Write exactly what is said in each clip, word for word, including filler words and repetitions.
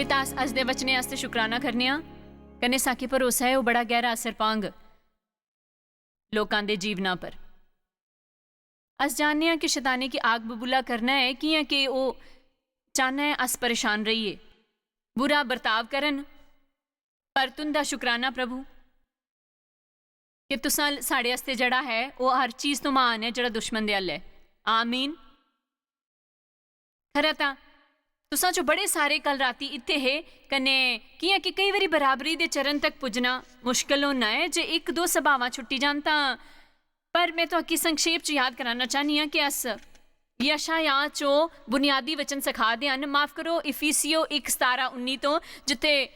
पिता, अस अज्ज दे वचने आस्तै शुकराना करने आं, कन्नै साकी भरोसा ऐ ओह् बड़ा गैह्रा असर पांग लोकां दे जीवना पर। अस जानने आं कि शैताने गी आग बबूला करना ऐ, कि'यां कि ओह् चाह्न्ना ऐ अस परेशान रहिए, बुरा बर्ताव करन, पर तुं'दा शुकराना प्रभु कि तुसां साढ़े आस्तै जेह्ड़ा ऐ ओह् हर चीज तो म्हान ऐ जेह्ड़ा दुश्मन दे अल्ल ऐ। आमीन। खरा तां तुसां चो बड़े सारे कल राती इत्थे हे, कन्नै कि'यां कि केई बारी बराबरी दे चरण तक पुज्जना मुश्कल होना ऐ जे इक दो सभावां छुट्टी जान तां, पर में तुआकी संक्षेप च याद कराना चाह्न्नी आं कि अस यशायाह चो बुनियादी वचन सखा दे हन, माफ करो, इफिसियो इक सतारां उन्नी तो, जित्थे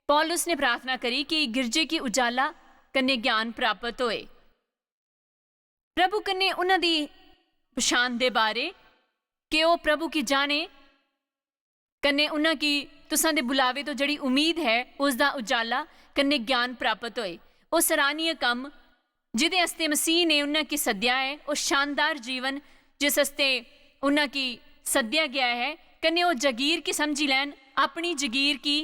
पौलुस ने प्रार्थना करी कि गिरजे गी उजाला कन्नै ज्ञान प्राप्त होए। प्रभु कन्नै उन्हां दी पछान दे बारे कि ओह् प्रभु गी जाने, कन्नै उन्हां गी तुसां दे बुलावे तो जेह्ड़ी उम्मीद ऐ, उसदा उजाला कन्नै ज्ञान प्राप्त होए। ओह् सराहनीय कम्म जिदे आस्तै मसीह ने उन्हां गी सद्देआ ऐ, ओह् शानदार जीवन जिस आस्तै उन्हां गी सद्देआ गेआ ऐ, कन्नै ओह् जगीर गी समझी लैन, अपनी जगीर गी।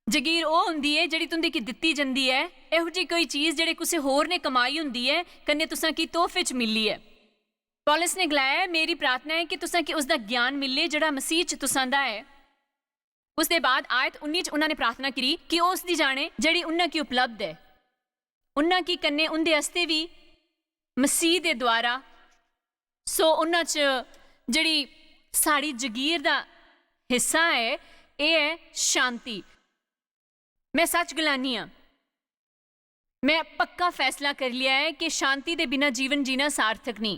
जगीर ओह् होंदी ऐ जेह्ड़ी तुं'दे गी दित्ती जंदी ऐ, एहो जी कोई चीज जेह्ड़ी कुसै होर ने कमाई होंदी ऐ, कन्नै तुसां गी तोहफे च मिली ऐ। पौलुस ने गलाया ऐ, "मेरी प्रार्थना ऐ कि तुसां गी उसदा ज्ञान मिले जेह्ड़ा मसीह च तुसां दा ऐ।" उसदे बाद आयत उन्नी च उन्हां ने प्रार्थना करी कि ओह् उसदी जाने जेह्ड़ी उन्हां गी उपलब्ध ऐ, उन्हां गी कन्नै उं'दे आस्तै बी मसीह दे द्वारा। सो उन्हां च जेह्ड़ी साढ़ी जगीर दा हिस्सा ऐ, एह् ऐ शांति। में सच गलानी आं, में पक्का फैसला करी लेआ ऐ कि शांति दे बिना जीवन जीना सार्थक नेईं।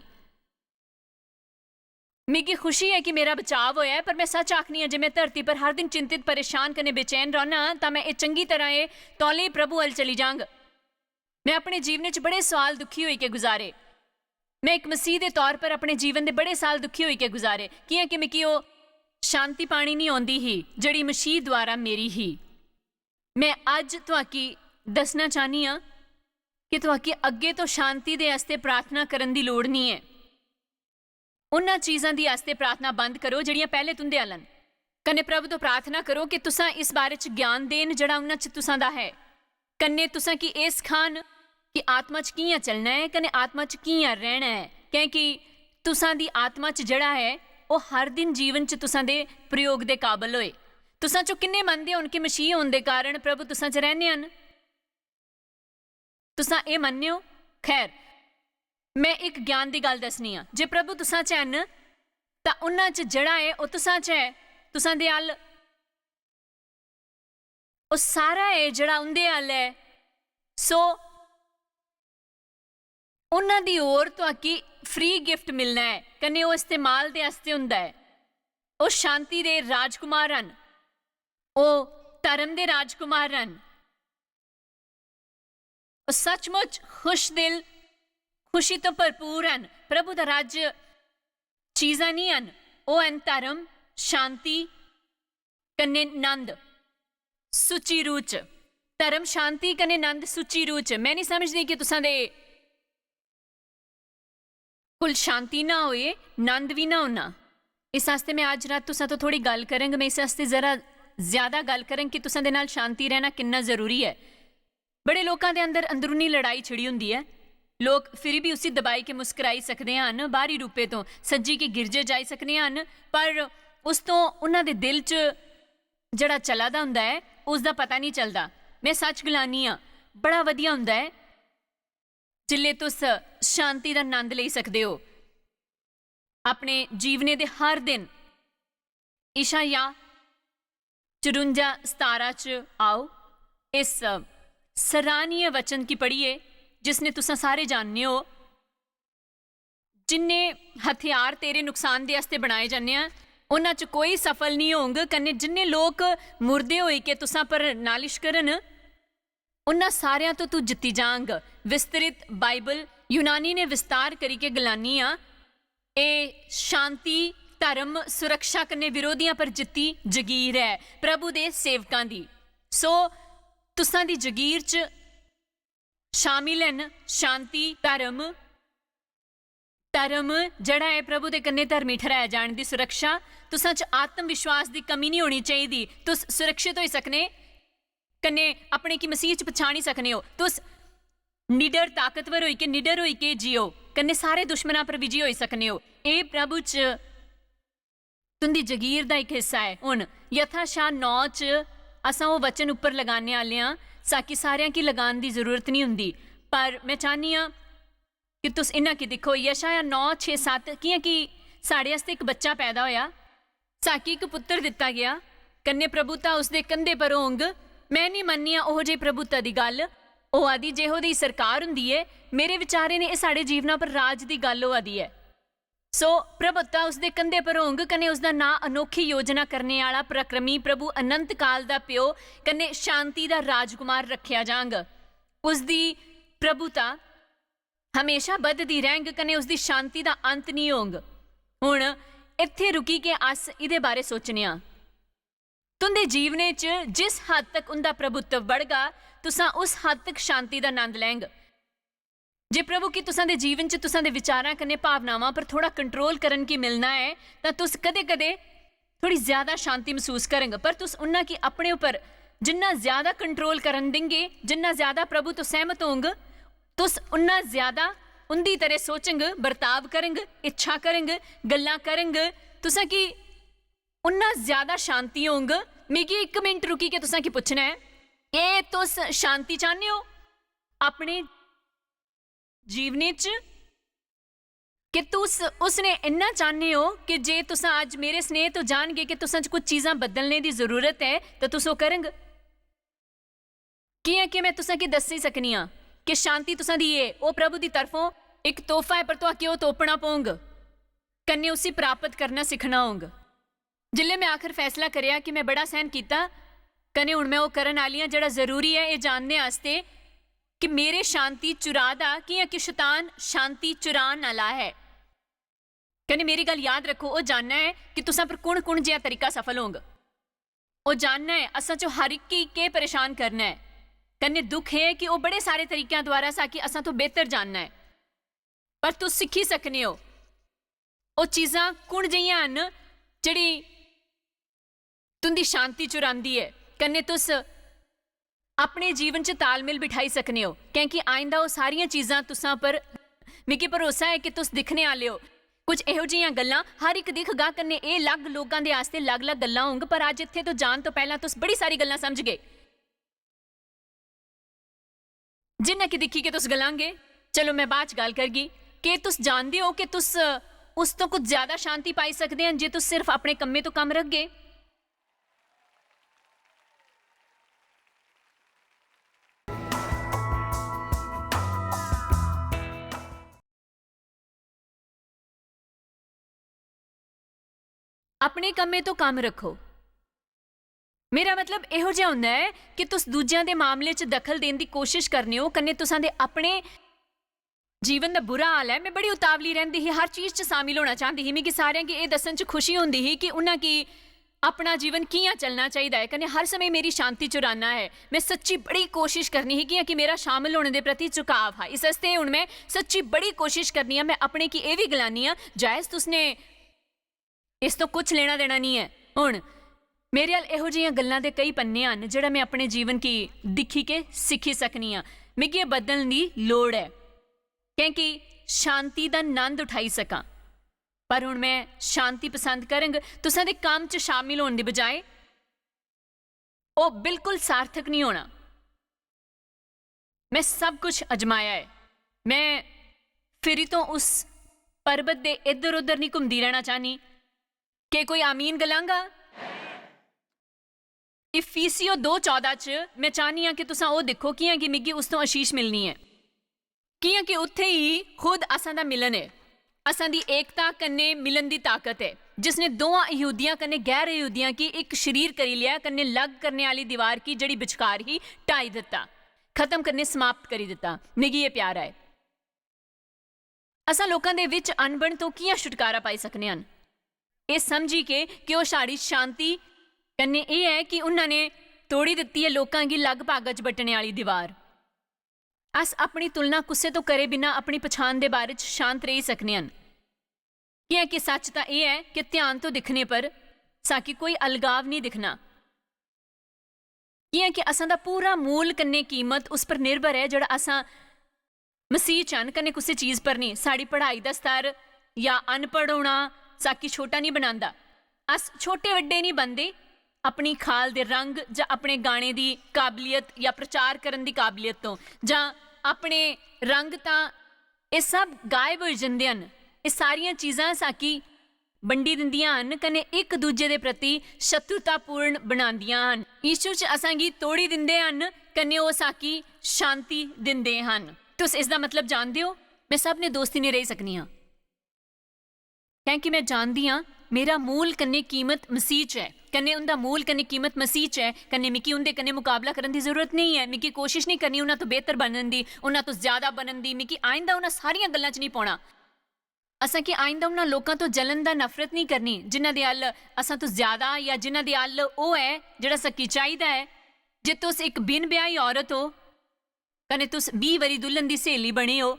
मिगी खुशी ऐ कि मेरा बचाव होआ ऐ, पर में सच आखनी आं जे में धरती पर हर दिन चिंतित, परेशान कन्नै बेचैन रौह्ना आं, तां में एह् चंगी तरह एह् तौले प्रभु अल चली जांग। में अपने जीवने च बड़े साल दुखी होई के गुजारे। में इक मसीह दे तौर पर अपने जीवन दे बड़े साल दुखी होई के गुजारे, कि'यां कि मिगी ओह् शांति पानी निं औंदी ही जेह्ड़ी मसीह द्वारा मेरी ही। में अज्ज तुआकी दस्सना चाह्न्नी आं कि तुआकी अग्गें तो शांति दे आस्तै प्रार्थना करन दी लोड़ निं ऐ। उन्हां चीजां दी आस्तै प्रार्थना बंद करो जेह्ड़ियां पैह्ले तुं'दे अल न, कन्नै प्रभु तो प्रार्थना करो कि तुसां इस बारे च ज्ञान देन जेह्ड़ा उन्हां च तुसां दा ऐ, कन्नै तुसां गी एह् सखान कि आत्मा च कि'यां चलना ऐ कन्नै आत्मा च कि'यां रैह्ना ऐ, कैंह् कि तुसां दी आत्मा च जेह्ड़ा ऐ, ओह् हर दिन जीवन च तुसां दे प्रयोग दे काबल होए। तुसां चो किन्ने मनदे होन कि मसीह होन दे कारण प्रभु तुसां च रैह्ने हन? तुसां एह् मन्नेओ? खैर, में इक ज्ञान दी गल्ल दस्सनी आं। जे प्रभु तुसां च हैन, तां उन्हां च जेह्ड़ा ऐ, ओह् तुसां च ऐ, तुसां दे अल ओह् सारा ऐ जेह्ड़ा उं'दे अल ऐ। सो उन्हां दी ओर तुआकी फ्री गिफ्ट मिलना ऐ, कन्नै ओह् इस्तेमाल दे आस्तै होंदा ऐ। ओह् शांति दे राजकुमार हन, ओह् धर्म दे राजकुमार हन, ओह् सचमुच खुश दिल, खुशी तो भरपूर हन। प्रभु दा राज्य चीजां निं हन, ओह् हन धर्म, शांति कन्नै नंद, सुची रूह च। धर्म, शांति कन्नै नंद, सुची रूह च। में निं समझदी कि तुसां दे कोल शांति ना होए, नंद बी ना होना। इस आस्तै में अज्ज रात तुसां तो थोड़ी गल्ल करंग। में इस आस्तै जरा ज्यादा गल्ल करंग कि तुसां दे नाल शांति रैह्ना किन्ना जरूरी ऐ। बड़े लोकां दे अंदर अंदरूनी लड़ाई छिड़ी होंदी ऐ। लोक फिर बी उसी दबाई के मुस्कराई सकदे हन, बाहरी रूपे तो सज्जी के गिरजे जाई सकदे हन, पर उस तो उन्हां दे दिल च जेह्ड़ा चला दा होंदा ऐ, उसदा पता निं चलदा। में सच गलानी आं, बड़ा वधिया होंदा ऐ जिसलै तुस शांति दा नंद लेई सकदे ओ। अपने जीवने दे हर दिन इशाया चरुंजा सतारा च आओ, इस सराहनीय वचन गी पढ़िए, जिसने तुसां सारे जानने हो, "जिन्ने हथियार तेरे नुकसान दे आस्तै बनाए जन्ने आ, उन्हां च कोई सफल निं होंग, कन्नै जिन्ने लोक मुर्दे होई के तुसां पर नालिश करन, उन्हां सारेयां तो तू जित्ती जांग।" विस्तृत बाइबल यूनानी ने विस्तार करी के गलानी आ, "ए शांति, धर्म, सुरक्षा कन्नै विरोधियां पर जित्ती जगीर ऐ प्रभु दे सेवकां दी।" सो तुसां दी जगीर च शामिल हन शांति, धर्म, धर्म जेह्ड़ा ऐ प्रभु दे कन्नै धर्मी ठैहराए जाने दी सुरक्षा। तुसां च आत्म विश्वास दी कमी निं होनी चाहिदी। तुस सुरक्षित होई सकने, कन्नै अपने गी मसीह च पछानी सकने ओ। तुस निडर, ताकतवर होई के, निडर होई के जियो, कन्नै सारे दुश्मनां पर विजय होई सकने ओ। एह् प्रभु च तुंदी जगीर दा इक हिस्सा ऐ। हुन यशायाह नौ च असां ओह् वचन उप्पर लगाने आह्ले आं, साकी सारेआं गी लगान दी जरूरत निं हुंदी, पर में चाह्न्नी आं कि तुस इन्ना की दिक्खो, यशायाह नौ, छे, सत्त, कि'यां कि साढ़े आस्तै इक बच्चा पैदा होया, साकी इक पुत्तर दित्ता गेआ, कन्नै प्रभुता उसदे कंधे पर होंग। में निं मन्नियां ओहो जेही प्रभुता दी गल्ल होआ दी जेहो दी सरकार हुंदी ऐ। मेरे विचारे ने एह् साढ़े जीवना पर राज दी गल्ल होआ दी ऐ। सो प्रभुता उसदे कंधे पर होंग, कन्नै उसदा नां अनोखी योजना करने आह्ला, पराक्रमी प्रभु, अनंत काल दा प्यो, कन्नै शांति दा राजकुमार रखेआ जांग। उसदी प्रभुता हमेशा बधदी रैंह्ग, कन्नै उसदी शांति दा अंत निं होंग। हुन इत्थै रुकी के अस इ'दे बारै सोचने आं। तुंदे जीवने च जिस हद तक उंदा प्रभुत्व बढ़गा, तुसां उस हद तक शांति दा नंद लैंग। जे प्रभु गी तुसां दे जीवन च तुसां दे विचारां कन्नै भावनावां पर थोड़ा कंट्रोल करन गी मिलना ऐ, तां तुस कदे-कदे थोड़ी ज्यादा शांति मसूस करंग, पर तुस उन्ना गी अपने उप्पर जिन्ना ज्यादा कंट्रोल करन देंगे, जिन्ना ज्यादा प्रभु तो सैहमत होंग, तुस उन्ना ज्यादा उंदी तरह सोचंग, बर्ताव करंग, इच्छा करंग, गल्लां करंग, तुसां गी उन्ना ज्यादा शांति होंग। मिगी इक मिनट रुकी के तुसां गी पुच्छना ऐ, एह् तुस शांति चाह्न्ने ओ अपने जीवने च? कि तुस उसने इन्ना चाह्न्ने ओ कि जे तुसां अज्ज मेरे स्नेह तो जानगे कि तुसां च कुछ चीजां बदलने दी जरूरत ऐ, तां तुस ओह् करंग? कि'यां कि में तुसां गी दस्सी सकनी आं कि शांति तुसां दी ऐ, ओह् प्रभु दी तरफों इक तोहफा ऐ, पर तुआके ओह् तोपना पौंग, कन्नै उसी प्राप्त करना सिक्खना होंग। जिसलै में आखर फैसला करेआ कि में बड़ा सैह्न कीता, कन्नै हुन में ओह् करन आह्ली आं जेह्ड़ा जरूरी ऐ एह् जानने आस्तै कि मेरे शांति चुरा दा, कि'यां कि शतान शांति चुरान आह्ला ऐ। कन्नै मेरी गल्ल याद रक्खो, ओह् जानना ऐ कि तुसां पर कु'न-कु'न जेहा तरीका सफल होंग। ओह् जानना ऐ असां चो हर इक गी केह् परेशान करना ऐ। कन्नै दुख एह् ऐ कि ओह् बड़े सारे तरीकेआं द्वारा साकी असां तो बेहतर जानना ऐ। पर तुस सिक्खी सकने ओ ओह् चीजां कु'न जेहियां हन जेह्ड़ी तुंदी शांति चुरांदी ऐ, कन्नै तुस अपने जीवन च तालमेल बिठाई सकने ओ, कैंकि आइंदा ओह् सारियां चीजां तुसां पर, मिगी भरोसा ऐ कि तुस दिक्खने आह्ले ओ, कुछ एहो जेहियां गल्लां हर इक दिखगा, कन्नै एह् अलग लोकां दे आस्तै अलग-अलग गल्लां होंग, पर अज्ज इत्थै तो जान तो पैह्लां तुस बड़ी सारी गल्लां समझगे। जिन्ना कि दिक्खी के तुस गलांगे, "चलो, में बाद च गल्ल करगी।" केह् तुस जानदे ओ कि तुस उस तो कुछ ज्यादा शांति पाई सकदे हन जे तुस सिर्फ अपने कम्में तो कम्म रखगे? अपने कम्में तो कम्म रक्खो। मेरा मतलब एहो जेहा होंदा ऐ कि तुस दूजेआं दे मामले च दखल देन दी कोशिश करने ओ, कन्नै तुसां दे अपने जीवन दा बुरा हाल ऐ। में बड़ी उतावली रैंह्दी ही, हर चीज च शामिल होना चांह्दी ही। मिगी सारेआं गी एह् दस्सन च खुशी होंदी ही कि उन्हां गी अपना जीवन कि'यां चलना चाहिदा ऐ, कन्नै हर समें मेरी शांति चुराना ऐ। में सच्ची बड़ी कोशिश करनी ही, कि'यां कि मेरा शामिल होने दे प्रति झुकाव हा। इस आस्तै हुन में सच्ची बड़ी कोशिश करनी आं। में अपने गी एह् बी गलानी आं, जायज, तुसने इस तो कुछ लेना देना निं ऐ। हुन मेरे अल एहो जेहियां गल्लां दे केई पन्ने हन जेह्ड़ा में अपने जीवन गी दिक्खी के सिक्खी सकनी आं। मिगी एह् बदलने दी लोड़ ऐ, कैंह् कि शांति दा नंद उठाई सकां। पर हुन में शांति पसंद करंग, तुसां दे कम्म च शामिल होने दी बजाए। ओह् बिल्कुल सार्थक निं होना। में सब कुछ अजमाया ऐ। में फिरी तो उस पर्वत दे इद्धर-उद्धर निं घुमदी रैह्ना चाह्न्नी। केह् कोई आमीन गलांगा? इफिसियो दो चौदां च में चाह्न्नी आं कि तुसां ओह् दिक्खो, कि'यां कि मिगी उस तो आशीष मिलनी ऐ। कि'यां कि उत्थै ही खुद असां दा मिलन ऐ। असां दी एकता कन्नै मिलन दी ताकत ऐ, जिसने दोआं यहूदियां कन्नै गैर यहूदियां गी इक शरीर करी लेआ, कन्नै लग करने आह्ली दीवार गी, जेह्ड़ी बचकार ही, ढाई दित्ता, खत्म करने, समाप्त करी दित्ता। मिगी एह् प्यारा ऐ। असां लोकां दे विच अनबन तो कि'यां छुटकारा पाई सकने हन? एह् समझी के कि ओह् साढ़ी शांति कन्नै एह् ऐ कि उन्हां ने तोड़ी दित्ती ऐ लोकां गी लग भागा च बट्टने आह्ली दीवार। अस अपनी तुलना कुसै तो करे बिना अपनी पछान दे बारे च शांत रेही सकने हन। कि'यां कि सच्च तां एह् ऐ कि ध्यान तो दिक्खने पर साकी कोई अलगाव निं दिक्खना। कि'यां कि असां दा पूरा मूल कन्नै कीमत उस पर निर्भर ऐ जेह्ड़ा असां मसीह च हन, कन्नै कुसै चीज पर निं। साढ़ी पढ़ाई दा स्तर जां अनपढ़ होना साकी छोटा निं बनांदा। अस छोटे बड्डे निं बनदे अपनी खाल दे रंग जां अपने गाने दी काबलियत जां प्रचार करन दी काबलियत तो, जां अपने रंग तां एह् सब गायब होई जंदे हन। एह् सारियां चीजां साकी बंडी दिंदियां हन कन्नै इक दूजे दे प्रति शत्रुतापूर्ण बनांदियां हन। यीशु च असांगी तोड़ी दिंदे हन कन्नै ओह् साकी शांति दिंदे हन। तुस इसदा मतलब जानदे ओ? मैं सब ने दोस्ती नेईं रेही सकनी आं, क्योंकि मैं जानदी आं मेरा मूल कन्नै कीमत मसीह च ऐ, कन्नै उं'दा मूल कन्नै कीमत मसीह च ऐ, कन्नै मिगी उं'दे कन्नै मुकाबला करन दी जरूरत नेईं ऐ। मिगी कोशिश नेईं करनी उन्हां तो बेहतर बनन दी, उन्हां तो ज्यादा बनन दी। मिगी आइंदा उन्हां सारियां गल्लां च नेईं पौना। असां की आइंदा उन्हां लोकां तो जलन दा नफरत नेईं करनी जिन्हां दे अल असां तो ज्यादा या जिन्हां दे अल ओह् ऐ जेह्ड़ा सकी चाहिदा ऐ। जे तुस इक बिन ब्याही औरत हो कन्नै तुस बीह बारी दुल्हन दी स्हेली बने हो,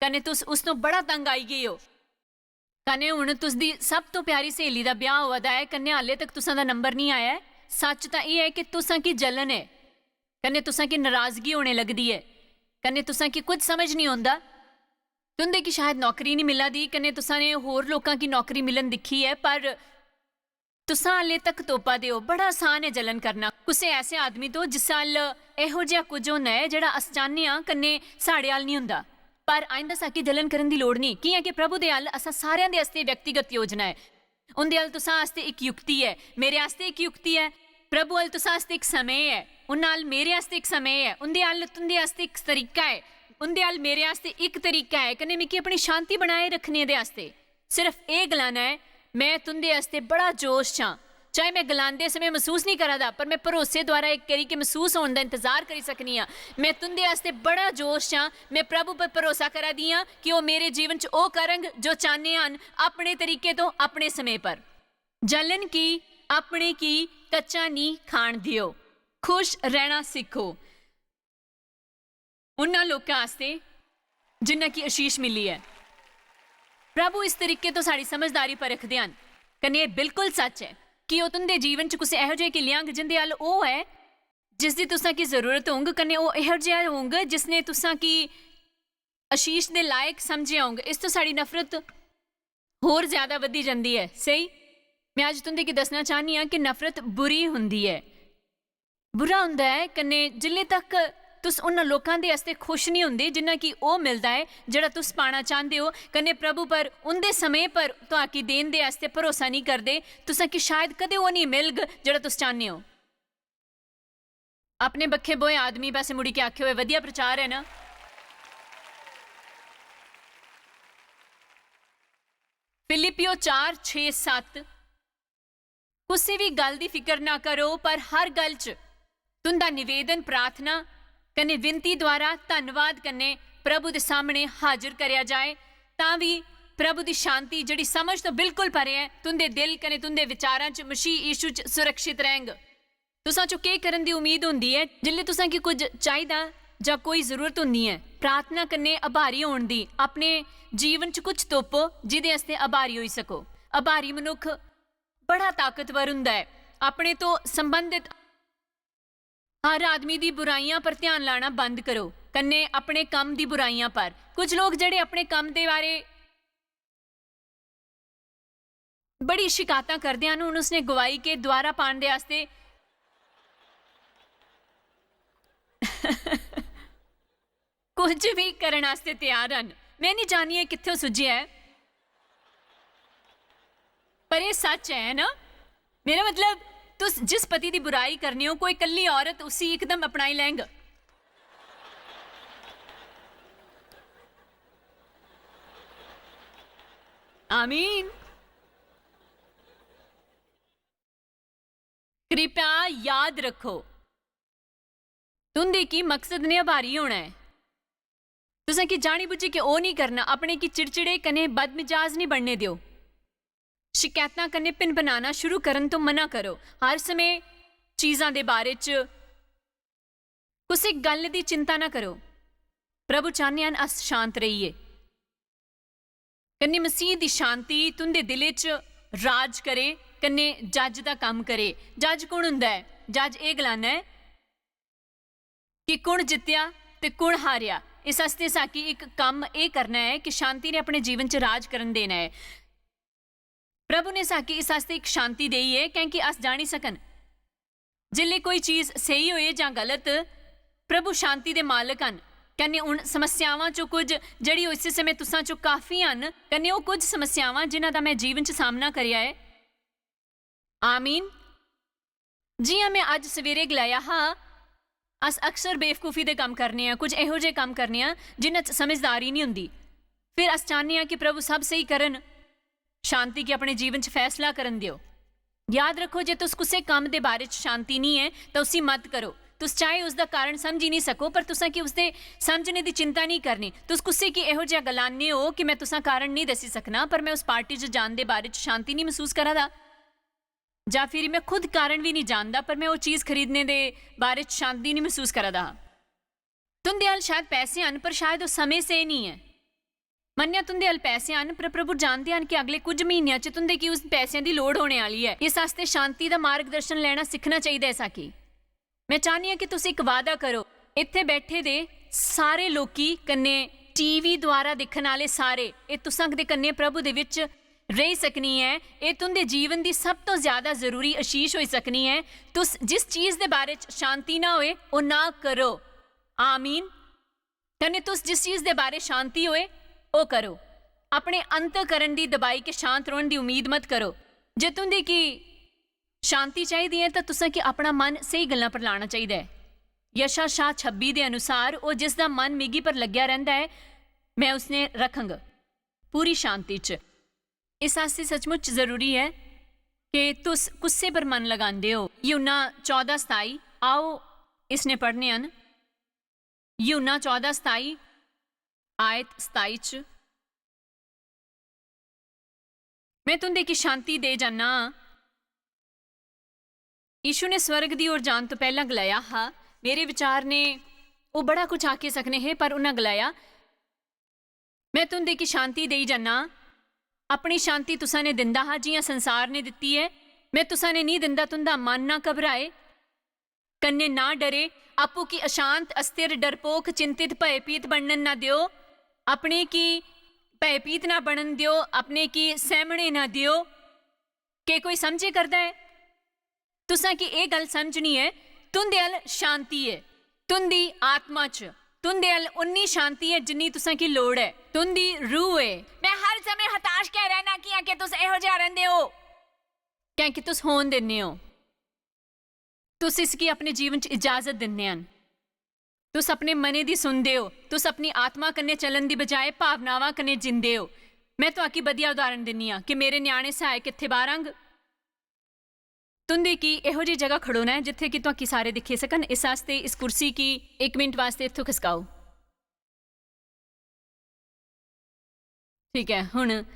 कन्नै तुस उस तो बड़ा तंग आई गे हो, कन्नै हुन तुसदी सब तो प्यारी स्हेली दा ब्याह होआ दा ऐ, कन्नै हाले तक तुसां दा नंबर निं आया ऐ। सच्च तां एह् ऐ कि तुसां की जलन ऐ, कन्नै तुसां की नाराजगी होने लगदी ऐ, कन्नै तुसां की कुछ समझ निं औंदा। तुं'दे की शायद नौकरी निं मिला दी, कन्नै तुसां ने होर लोकां की नौकरी मिलन दिक्खी ऐ, पर तुसां हाले तक तोपा दे ओ। बड़ा आसान ऐ जलन करना कुसै ऐसे आदमी तो जिस अल एहो जेहा कुछ होंदा ऐ जेह्ड़ा अस चाह्न्ने आं कन्नै साढ़े अल निं होंदा। पर आइंदा साकी जलन करन दी लोड़ निं, कि'यां कि प्रभु दे अल असां सारेआं दे आस्तै व्यक्तिगत योजना ऐ। उं'दे अल तुसां आस्तै इक युक्ति ऐ, मेरे आस्तै इक युक्ति ऐ, प्रभु अल तुसां आस्तै इक समें ऐ, उन्हां अल मेरे आस्तै इक समें ऐ, उं'दे अल तुं'दे आस्तै इक तरीका ऐ, उं'दे अल मेरे आस्तै इक तरीका ऐ, कन्नै मिगी अपनी शांति बनाए रक्खने दे आस्तै। सिर्फ एह् गलाना ऐ, मैं तुं'दे आस्तै बड़ा जोश च आं। चाहे मैं गलांदे समें मसूस निं करा दा, पर मैं भरोसे द्वारा इक करी के मसूस होने दा इंतजार करी सकनी आं। मैं तुं'दे आस्तै बड़ा जोश च आं। मैं प्रभु पर भरोसा करा दी आं कि ओह् मेरे जीवन च ओह् करंग जो चाह्न्ने हन, अपने तरीके तो, अपने समें पर। जलन की, अपने की कच्चा निं खान देओ। खुश रैह्ना सिक्खो उन्हां लोकां आस्तै जिन्हां की आशीष मिली ऐ। प्रभु इस तरीके तो साढ़ी समझदारी परखदे हन, कन्नै एह् बिल्कुल सच ऐ कि ओह् तुं'दे जीवन च कुसै एहो जेहे की लेआंग जिं'दे अल ओह् ऐ जिसदी तुसां की जरूरत होंग, कन्नै ओह् एहो जेहा होंग जिसने तुसां की आशीष दे लायक समझेआ होंग। इस तो साढ़ी नफरत होर ज्यादा बधी जंदी ऐ। सेही, मैं अज्ज तुं'दे की दस्सना चाह्न्नी आं कि नफरत बुरी होंदी ऐ, बुरा होंदा ऐ, कन्नै जिल्ले तक तुस उन्हां लोकां दे आस्तै खुश निं होंदे जिन्हां की ओह् मिलदा ऐ जेह्ड़ा तुस पाना चांह्दे ओ, कन्नै प्रभु पर उं'दे समें पर तुआकी देन दे आस्तै भरोसा निं करदे, तुसां की शायद कदें ओह् निं मिलग जेह्ड़ा तुस चांह्दे ओ। अपने बक्खे बोए आदमी पासै मुड़ी के आखे होए, "वधिया प्रचार ऐ ना?" फिलिपियो चार, छे, सत्त, कुसै बी गल्ल दी फिकर ना करो, पर हर गल्ल च तुं'दा निवेदन प्रार्थना कन्नै विनती द्वारा धन्नवाद कन्नै प्रभु दे सामने हाजर करेआ जाए, तां बी प्रभु दी शांति, जेह्ड़ी समझ तो बिल्कुल परे ऐ, तुं'दे दिल कन्नै तुं'दे विचारां च मसीह यीशु च सुरक्षित रैंह्ग। तुसां चो केह् करन दी उम्मीद होंदी ऐ? जिसलै तुसां गी कुछ चाहिदा जां कोई जरूरत होंदी ऐ, प्रार्थना कन्नै आभारी होन दी अपने जीवन च कुछ तुप्पो, जिदे आस्तै आभारी होई सको। आभारी मनुक्ख बड़ा ताकतवर हुंदा ऐ। अपने तो संबंधित हर आदमी दी बुराइयां पर ध्यान लाना बंद करो, कन्नै अपने कम्म दी बुराइयां पर। कुछ लोक जेह्ड़े अपने कम्म दे बारे बड़ी शिकायतां करदे हन, हुन उसने गवाही के द्वारा पान दे आस्तै कुछ भी करन आस्तै त्यार हन। मैं निं जानियै कित्थों सुझेआ ऐ, पर एह् सच ऐ ना? मेरा मतलब, तुस जिस पति दी बुराई करने हो, कोई कल्ली औरत उसी इकदम अपनाई लैंग। आमीन। कृपया याद रखो, तुं'दे की मकसद ने आभारी होना ऐ। तुसें की जानी बुज्झी के ओह् निं करना, अपने की चिड़चिड़े कन्नै बदमिजाज निं बनने देओ। शकैतां कन्नै भिनभिनाना शुरू करन तो मना करो। हर समें चीजां दे बारे च कुसै गल्ल दी चिंता ना करो। प्रभु चाह्ने हन अस शांत रहिए। कन्नै मसीह दी शांति तुं'दे दिलै च राज करे, कन्नै जज दा कम्म करे। जज कु'न होंदा ऐ? जज एह् गलाना ऐ कि कु'न जित्तेआ ते कु'न हारेआ। इस आस्तै साकी इक कम्म एह् करना ऐ कि शांति ने अपने जीवन च राज करन देना ऐ। प्रभु ने साकी इस आस्तै इक शांति देई ऐ, कैंकि अस जानी सकन जिसलै कोई चीज स्हेई होए जां गलत। प्रभु शांति दे मालक हन, कन्नै उन समस्यावां चो कुछ जेह्ड़ी इस समें तुसां चो काफी हन, कन्नै ओह् कुछ समस्यावां जिन्हां दा मैं जीवन च सामना करेआ ऐ। आमीन। जि'यां मैं अज्ज सवेरे गलाया हा, अस अक्सर बेवकूफी दे कम्म करने आं, कुछ एहो जेह् कम्म करने आं जिन्हां च समझदारी निं होंदी। फिर अस चाह्न्ने आं कि प्रभु सब स्हेई करन। शांति गी अपने जीवन च फैसला करन देओ। याद रक्खो, जे तुस कुसै कम्म दे बारे च शांति निं ऐ, तां उसी मत करो। तुस चाहे उसदा कारण समझी निं सको, पर तुसां की उसदे समझने दी चिंता निं करनी। तुस कुसै गी एहो जेहा गलाने ओ कि मैं तुसां कारण निं दस्सी सकना, पर मैं उस पार्टी च जान दे बारे च शांति निं मसूस करा दा, जां फिर मैं खुद कारण भी निं जानदा, पर मैं ओह् चीज खरीदने दे बारे च शांति निं मसूस करा दा हा। तुं'दे अल शायद पैसे हन, पर शायद ओह् समें स्हेई निं ऐ। मन्नेआ, तुं'दे अल पैसे हन, पर प्रभु जानदे हन कि अगले कुछ म्हीनेआं च तुं'दे गी उस पैसें दी लोड़ होने आह्ली ऐ। इस आस्तै शांति दा मार्गदर्शन लैना सिक्खना चाहिदा ऐ साकी। मैं चाह्न्नी आं कि तुस इक वादा करो, इत्थै बैठे दे सारे लोकी कन्नै टीवी द्वारा दिक्खन आह्ले सारे, एह् तुसां दे कन्नै प्रभु दे विच रेही सकनी ऐ। एह् तुं'दे जीवन दी सब तों ज्यादा जरूरी आशीष होई सकनी ऐ। तुस जिस चीज दे बारे च शांति ना होए, ओह् ना करो। आमीन। कन्नै तुस जिस चीज दे बारे शांति होए, ओह् करो। अपने अंतःकरण दी दबाई के शांत रौह्ने दी उम्मीद मत करो। जे तुं'दी की शांति चाहिदी ऐ, तां तुसें कि अपना मन स्हेई गल्लां पर लाना चाहिदा ऐ। यशा शाह छब्बी दे अनुसार, "ओह् जिस दा मन मिगी पर लग्गेआ रैंह्दा ऐ, मैं उसने रखंग पूरी शांति च।" इस आस्तै सचमुच जरूरी ऐ कि तुस कुस्सै पर मन लगांदे ओ। यूहन्ना चौदां सताई, आओ, इसने पढ़ने आं। यूहन्ना चौदां सताई, आयत सताई च, "मैं तुं'दे गी शांति देई जन्ना आं।" यीशु ने स्वर्ग दी ओर जान तो पैह्लां गलाया हा, मेरे विचार ने ओह् बड़ा कुछ आखी सकने हे, पर उन्हां गलाया, "मैं तुं'दे गी शांति देई जन्ना आं। अपनी शांति तुसां ने दिंदा हा, जि'यां संसार ने दित्ती ऐ। मैं तुसां ने निं दिंदा तुं'दा मन ना घबराए, कन्नै ना डरे। आपूं की अशांत, अस्थिर, डरपोक, चिंतित, भयभीत बनन ना देओ। अपने की भयभीत ना बनन देओ, अपने की सैह्मने ना देओ।" केह् कोई समझे करदा ऐ? तुसां की एह् गल्ल समझनी ऐ, तुं'दे अल शांति ऐ, तुं'दी आत्मा च तुं'दे अल उन्नी शांति ऐ जिन्नी तुसां की लोड़ ऐ। तुं'दी रूह ऐ। मैं हर समें हताश गै रैह्ना, कि'यां कि तुस एहो जेहा रैंह्दे ओ, कैंकि तुस होन दिन्ने ओ। तुस इसगी अपने जीवन च इजाजत दिन्ने हन। तुस अपने मने दी सुनदे ओ, तुस अपनी आत्मा कन्नै चलन दी बजाए भावनावां कन्नै जींदे ओ। मैं तुआकी बधिया उदाहरण दिन्नी आं कि मेरे ञ्याणे सहायक इत्थै बाह्र आंग। तुं'दी की एहो जेही जगह खड़ोना ऐ जित्थै कि तुआकी सारे दिक्खी सकन। इस आस्तै इस कुर्सी गी इक मिंट वास्तै इत्थों खसकाओ। ठीक ऐ, हुन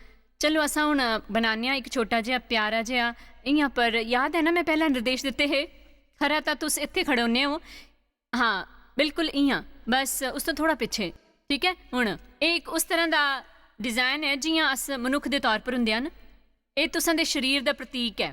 चलो असां हुन बनाने आं इक छोटा जेहा, प्यारा जेहा, इ'यां, पर याद ऐ ना, मैं पैह्लें निर्देश दित्ते हे, खरा तां तुस इत्थै खड़ोने ओ। हां, बिल्कुल इ'यां, बस उस तो थोड़ा पिच्छे। ठीक ऐ, हुन एह् इक उस तरह दा डिजाइन ऐ जि'यां अस मनुक्ख दे तौर पर हुंदे हन। एह् तुसां दे शरीर दा प्रतीक ऐ।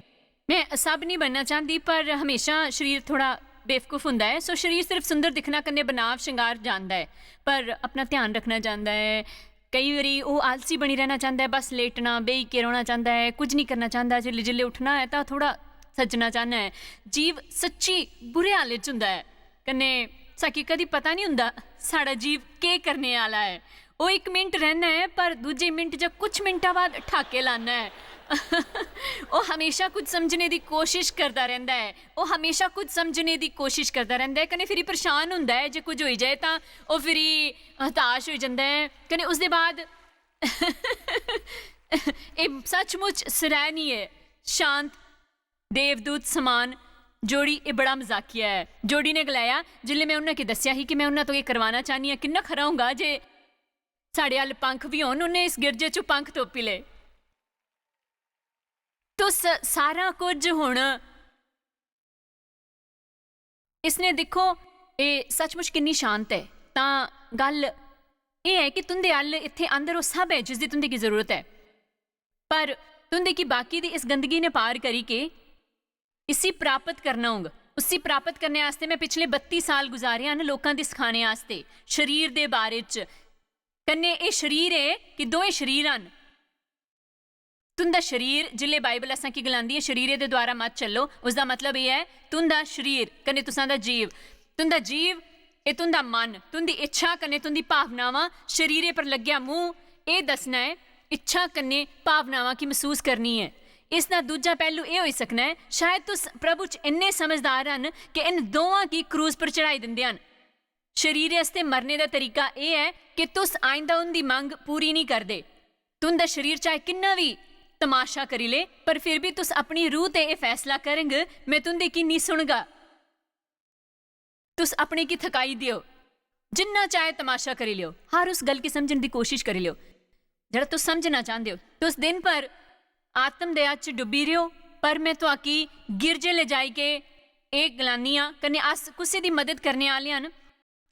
मैं सब नहीं बनना चांह्दी, पर हमेशा शरीर थोड़ा बेवकूफ हुंदा ऐ। सो शरीर सिर्फ सुंदर दिक्खना कन्नै बनाव शंगार जानदा ऐ, पर अपना ध्यान रखना जानदा ऐ। केई बारी ओह् आलसी बनी रहना चांह्दा ऐ, बस लेटना, बेही के रौह्ना चांह्दा ऐ, कुछ नहीं करना चांह्दा। जिल्लै, जिल्लै उट्ठना ऐ तां थोड़ा सज्जना चाह्न्ना ऐ। जीव सच्ची बुरे हाले च हुंदा ऐ। कन्नै साकी कदी पता नहीं हुंदा साढ़ा जीव केह् करने आह्ला ऐ। ओह् इक मिंट रैह्ना ऐ, पर दूजे मिंट जां कुछ मिंटा बाद ठाके लाना ऐ। ओह् हमेशा कुछ समझने दी कोशिश करदा रैंह्दा ऐ। ओह् हमेशा कुछ समझने दी कोशिश करदा रैंह्दा ऐ, कन्नै फिरी परेशान हुंदा ऐ जे कुछ होई जाए तां ओह् फिरी हताश होई जंदा ऐ। कन्नै उसदे बाद एह् सचमुच सराहनीय ऐ। शांत देवदूत समान जोड़ी, एह् बड़ा मजाकिया ऐ। जोड़ी ने गलाया, "जिसलै में उन्हां गी दस्सेआ ही कि में उन्हां तो एह् करवाना चाह्न्नी आं, किन्ना खरा होंगा जे साढ़े अल पंख बी होन।" उन्हें इस गिरजे च पंख तोपी ले। तुस सारा कुछ हुन इसने दिक्खो, एह् सचमुच किन्नी शांत ऐ। तां गल्ल एह् ऐ कि तुं'दे अल्ल इत्थै अंदर ओह् सब ऐ जिसदी तुं'दे गी जरूरत ऐ, पर तुं'दे गी बाकी दी इस गंदगी ने पार करी के इसी प्राप्त करना होंग। उसी प्राप्त करने आस्तै में पिछले बत्ती साल गुजारे हन लोकां दी सखाने आस्तै, शरीर दे बारे च। कन्नै एह् शरीर ऐ कि दोए शरीर हन। तुं'दा शरीर, जिसलै बाइबल असां की गलांदी ऐ, "शरीरै दे द्वारा मत चलो", उसदा मतलब एह् ऐ, तुं'दा शरीर कन्नै तुसां दा जीव, तुं'दा जीव, एह् तुं'दा मन, तुं'दी इच्छा कन्नै तुं'दी भावनावां, शरीरै पर लग्गेआ मूंह, एह् दस्सना ऐ, इच्छा कन्नै भावनावां की मसूस करनी ऐ। इसदा दूजा पैह्लू एह् होई सकना ऐ, शायद तुस प्रभु च इन्ने समझदार हन कि इन दोआं गी क्रूस पर चढ़ाई दिंदे हन। शरीर आस्तै मरने दा तरीका एह् ऐ कि तुस आइंदा उं'दी मंग पूरी निं करदे। तुं'दा शरीर चाहे किन्ना बी तमाशा करी ले, पर फिर भी तुस अपनी रूह ते एह् फैसला करंग, "में तुं'दी की निं सुनगा।" तुस अपने गी थकाई देओ, जिन्ना चाहे तमाशा करी लेओ, हर उस गल्ल गी समझने दी कोशिश करी लेओ जेह्ड़ा तुस समझना चांह्दे ओ। तुस दिन भर आत्म दया च डुब्बी रह्यो, पर में तुआकी गिरजे ले जाई के एह् गलानी आं, कन्नै अस कुसै दी मदद करने आह्ले हन,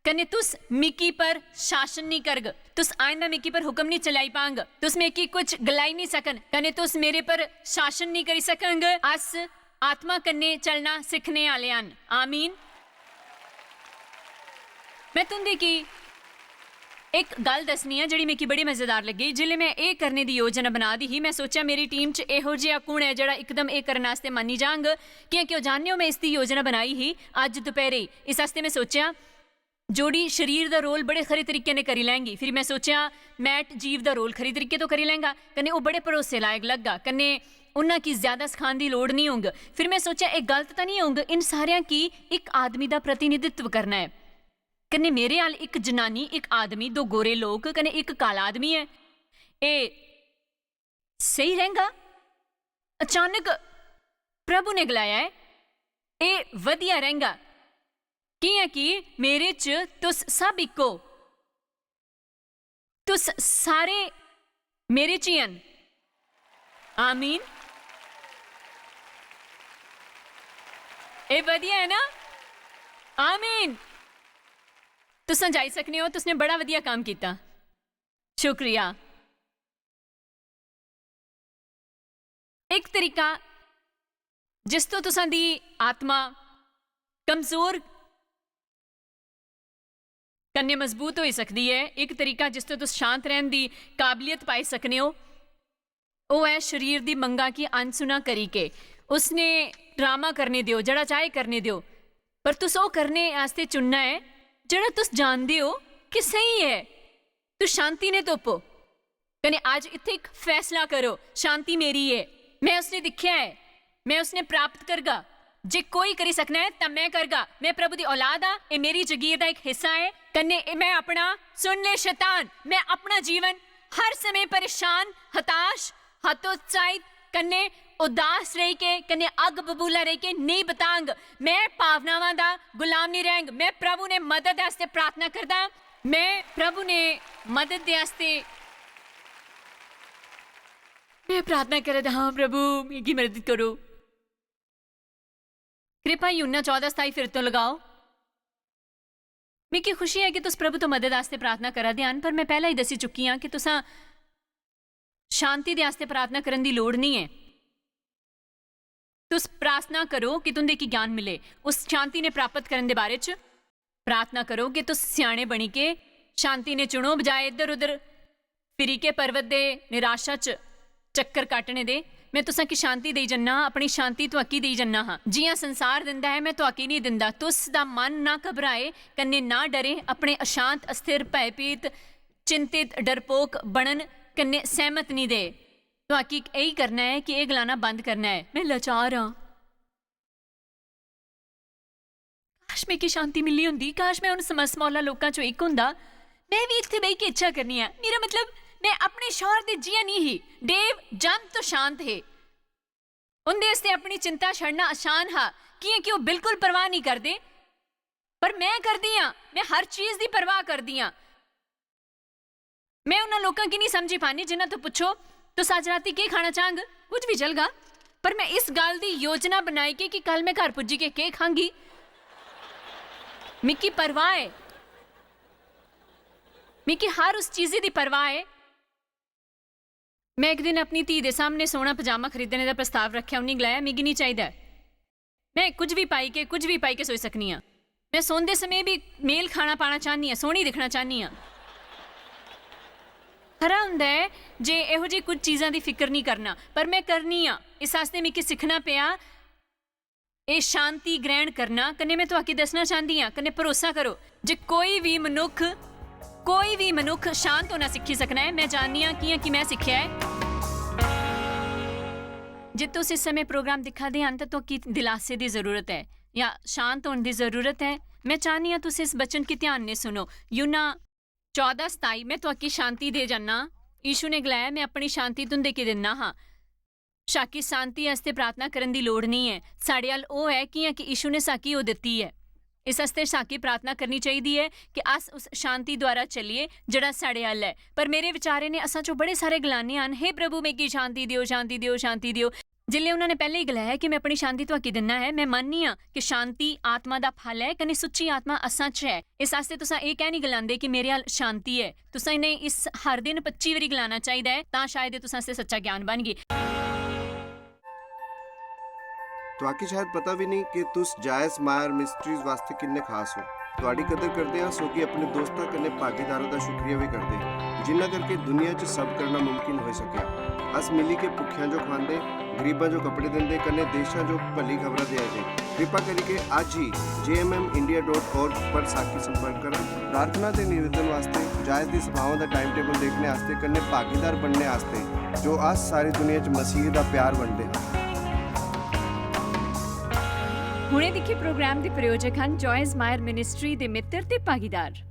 कन्नै तुस मिकी पर शासन निं करग, तुस आइंदा मिकी पर हुक्म निं चलाई पांग, तुस मिकी कुछ गलाई निं सकन, कन्नै तुस मेरे पर शासन निं करी सकंग। अस आत्मा कन्नै चलना सिक्खने आह्ले हन। आमीन। में तुं'दे गी इक गल्ल दस्सनी आं जेह्ड़ी मिगी बड़ी मजेदार लग्गी। जिसलै में एह् करने दी योजना बना दी ही, में सोचेआ, "मेरी टीम च एहो जेहा कु'न ऐ जेह्ड़ा इकदम एह् करने आस्तै मन्नी जांग?" क्योंकि ओह् जानने ओ, में इसदी योजना बनाई ही अज्ज दपैह्‌रे। इस आस्तै में सोचेआ, जोड़ी शरीर दा रोल बड़े खरे तरीके ने करी लैंगी। फिर में सोचेआ, मैट जीव दा रोल खरी तरीके तो करी लैंगा, कन्नै ओह् बड़े भरोसे लायक लग्गा, कन्नै उन्ना की ज्यादा सखान दी लोड़ निं होंग। फिर में सोचेआ, एह् गलत तां निं होंग, इन सारेआं की इक आदमी दा प्रतिनिधित्व करना ऐ। कन्नै मेरे अल इक जनानी, इक आदमी, दो गोरे लोक, कन्नै इक काला आदमी ऐ। एह् स्हेई रैंह्गा? अचानक प्रभु ने गलाया ऐ, "एह् बधिया रैंह्गा, कि'यां कि मेरे च तुस सब इक ओ। तुस सारे मेरे च ही हन।" आमीन। एह् बधिया ऐ ना? आमीन। तुसां जाई सकने ओ, तुसने बड़ा बधिया कम्म कीता। शुक्रिया। इक तरीका जिस तो तुसां दी आत्मा कमजोर कन्नै मजबूत होई सकदी ऐ, इक तरीका जिस तो तुस शांत रैहन दी काबलियत पाई सकने ओ, ओह् ऐ शरीर दी मंगा गी अनसुना करी के। उसने ड्रामा करने देओ, जेह्ड़ा चाहे करने देओ, पर तुस ओह् करने आस्तै चुनना ऐ जेह्ड़ा तुस जानदे ओ कि स्हेई ऐ। तुस शांति ने तुप्पो। कन्नै अज्ज इत्थै इक फैसला करो, "शांति मेरी ऐ, में उसने दिक्खेआ ऐ, में उसने प्राप्त करगा। जे कोई करी सकना ऐ, तां में करगा। में प्रभु दी औलाद आं, एह् मेरी जगीर दा इक हिस्सा ऐ।" कन्नै एह् में अपना, सुन ले शैतान, में अपना जीवन हर समें परेशान, हताश, हतोत्साहित, कन्नै उदास रेही के, कन्नै अग्ग बबूला रेही के नेईं बतांग। में भावनावां दा गुलाम निं रैंह्ग। में प्रभु ने मदद आस्तै प्रार्थना करदा। में प्रभु ने मदद दे आस्तै, में प्रार्थना करा दा हां, "प्रभु, मिगी मदद करो।" कृपा यूहन्ना चौदां सताई फिर तो लगाओ। मिगी खुशी ऐ कि तुस प्रभु तो मदद आस्तै प्रार्थना करा दे हन, पर में पैह्‌ला ही दस्सी चुकी आं कि तुसां शांति दे आस्तै प्रार्थना करन दी लोड़ निं ऐ। तुस प्रार्थना करो कि तुं'दे गी ज्ञान मिले, उस शांति ने प्राप्त करन दे बारे च प्रार्थना करो कि तुस स्याने बनी के शांति ने चुनो, बजाए इद्धर-उद्धर फिरी के पर्वत दे निराशा च चक्कर काटने दे। में तुसां की शांति देई जन्ना, अपनी शांति तुआकी देई जन्ना हां। जि'यां संसार दिंदा ऐ, में तुआकी निं दिंदा। तुस दा मन ना घबराए, कन्नै ना डरे, अपने अशांत, अस्थिर, भयभीत, चिंतित, डरपोक बनन कन्नै सैह्‌मत निं दे। तुआकी एही करना ऐ कि एह् गलाना बंद करना ऐ, "में लाचार आं।" काश, मिगी शांति मिली होंदी। काश, में उन समसमौला लोकां चों इक होंदा। में बी इत्थै बेही के इच्छा करनी ऐ। मेरा मतलब, में अपने शौहर दे जि'यां निं ही। डेव जंत तो शांत हे। उं'दे आस्तै अपनी चिंता छड़ना आसान हा, कि'यां कि ओह् बिल्कुल परवाह निं करदे। पर में करदी आं, में हर चीज दी परवाह करदी आं। में उन्हां लोकां गी निं समझी पानी जिन्हां तो पुच्छो, "तुस अज्ज रातीं केह् खाना चाह्‌ग?" कुछ बी चलगा, पर में इस गल्ल दी योजना बनाई के कि कल में घर पुज्जी के केह् खांगी। मिगी परवाह ऐ। मिगी हर उस चीजै दी परवाह ऐ। में इक दिन अपनी धी दे सामने सोह्ना पजामा खरीदने दा प्रस्ताव रक्खेआ। उन्नै गलाया, "मिगी निं चाहिदा ऐ।" में कुछ बी पाई के, कुछ बी पाई के सोई सकनी आं। में सौंदे समें बी मेल खाना पाना चाह्न्नी आं, सोह्नी दिक्खना चाह्न्नी आं। खरा होंदा ऐ जे एहो जेही कुछ चीजां दी फिकर निं करना, पर में करनी आं। इस आस्तै मिगी सिक्खना पेआ एह् शांति ग्रहण करना। कन्नै में तुआकी दस्सना चांह्दी आं, कन्नै भरोसा करो जे कोई बी मनुक्ख, कोई बी मनुक्ख शांत होना सिक्खी सकना ऐ। में जाननी आं कि'यां कि में सिक्खेआ ऐ। जे तुस इस समें प्रोग्राम दिक्खा दे हन, तां तुआकी दिलासे दी जरूरत ऐ जां शांत होने दी जरूरत ऐ। में चाह्न्नी आं तुस इस वचन गी ध्यान ने सुनो। यूहन्ना चौदां सताई, "में तुआकी शांति दे जन्ना।" यीशु ने गलाया, "में अपनी शांति तुं'दे गी दिन्ना हां।" साकी शांति आस्तै प्रार्थना करन दी लोड़ नेईं ऐ। साढ़े अल ओह् ऐ कि'यां कि यीशु ने साकी ओह् दित्ती ऐ। इस आस्तै साकी प्रार्थना करनी चाहिदी ऐ कि अस उस शांति द्वारा चलिए जेह्ड़ा साढ़े अल ऐ। पर मेरे विचारे ने असां चों बड़े सारे गलाने हन, "हे प्रभु, मिगी शांति देओ, शांति देओ, शांति देओ।" जिसलै उन्होंने पैह्ले ही गलाया कि "में अपनी शांति तुआकी दिन्ना ऐ", में मन्ननी आं कि शांति आत्मा दा फल ऐ, कन्नै सुच्ची आत्मा असां च ऐ। इस आस्तै तुसां एह् कैं निं गलांदे कि "मेरे अल शांति ऐ"? तुसां इ'नें इस हर दिन पच्ची बारी गलाना चाहिदा ऐ, तां शायद एह् तुसां आस्तै सच्चा ज्ञान बनगी। तुआकी शायद पता बी नेईं कि तुस जायस मायर मिस्ट्रीज वास्तै किन्ने खास ओ। तुआडी कदर करदे आं, सो कि अपने दोस्तां कन्नै भागीदारां दा शुक्रिया बी करदे, जिन्ना करके दुनिया च सब करना मुमकिन होई सकेआ। अस मिली के भुक्खेआं जो खवांदे, गरीबां जो कपड़े दिंदे, कन्नै देशां जो भली खबरां देआ दे। कृपा करियै अज्ज ही J M M India dot org पर साकी संपर्क करो। प्रार्थना ते निवेदन वास्तै, जायस दी सभाओं दा टाइम टेबल देखने आस्तै, कन्नै भागीदार बनने आस्तै, जो अस सारी दुनिया च मसीह दा प्यार बंडदे हां। हुणे दिक्खे प्रोग्राम दे प्रायोजक हन जॉयस मायर मिनिस्ट्री दे मित्र ते भागीदार।